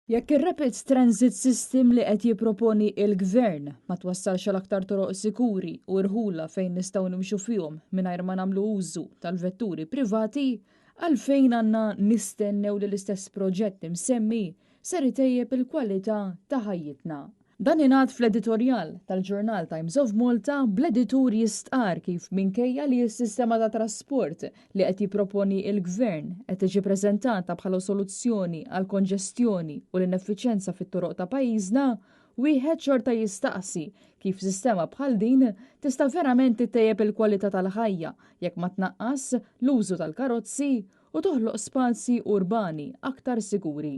Jekk ir-Rapid Transit System li qed jipproponi l-Gvern ma twassalx għal aktar toroq sikuri u rħula fejn nistgħu nimxu fihom mingħajr ma nagħmlu użu tal-vetturi privati, għalfejn għandna nistennew li l-istess proġett imsemmi ser itejjeb il-kwalità ta' ħajjitna? Dan ingħad fl-editorjal tal-ġurnal Times of Malta bl-editur jistqarr kif minkejja li s-sistema ta' trasport li qed jipproponi l-Gvern qed tiġi preżentata bħala soluzzjoni għall-konġestjoni u l-ineffiċjenza fit-toroq ta' pajjiżna, wieħed xorta jistaqsi kif sistema bħal din tista' verament ittejjeb il-kwalità tal-ħajja jekk ma tnaqqas l-użu tal-karozzi u toħloq spazji urbani aktar siguri.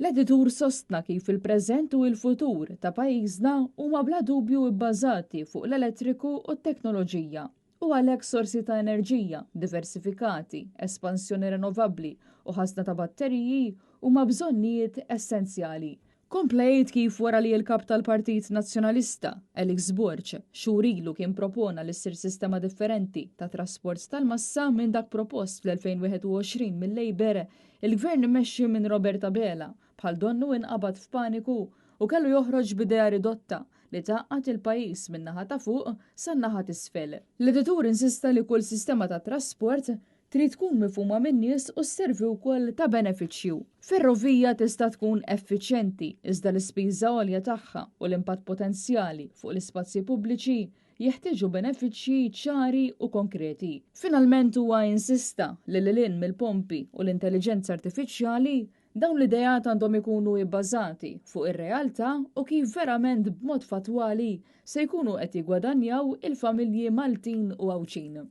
L-editur sostna kif il-preżent u l-futur ta' pajjiżna huma bla dubju bbażati fuq l-elettriku u t-teknoloġija u għalhekk sorsi ta' enerġija diversifikati, espansjoni renovabbli u ħażna ta' batteriji huma bżonnijiet essenzjali. Kompla jgħid kif wara li l-Kap tal-Partit Nazzjonalista, Alex Borg, xhur ilu kien propona li ssir sistema differenti ta' trasport tal-massa minn dak propost fl-2021 mil-Labour, il-Gvern immexxi minn Robert Abela bħal donnu inqabad f'paniku u kellu joħroġ b'idea ridotta li tgħaqqad il-pajjiż min-naħa ta' fuq san-naħa t'isfel. L-editur insista li kull sistema ta' trasport trid tkun mifhuma min-nies u sservi wkoll ta' benefiċċju. Ferrovija tista' tkun effiċjenti iżda l-ispiża għolja tagħha u l-impatt potenzjali fuq l-ispazji pubbliċi jeħtieġu benefiċċji ċari u konkreti. Finalment huwa insista li lil hinn mill-pompi u l-intelliġenza artifiċjali, dawn l-ideat għandhom ikunu ibbażati fuq ir-realtà u kif verament b'mod fattwali se jkunu qed jiggwadanjaw il-familji Maltin u Għawdxin.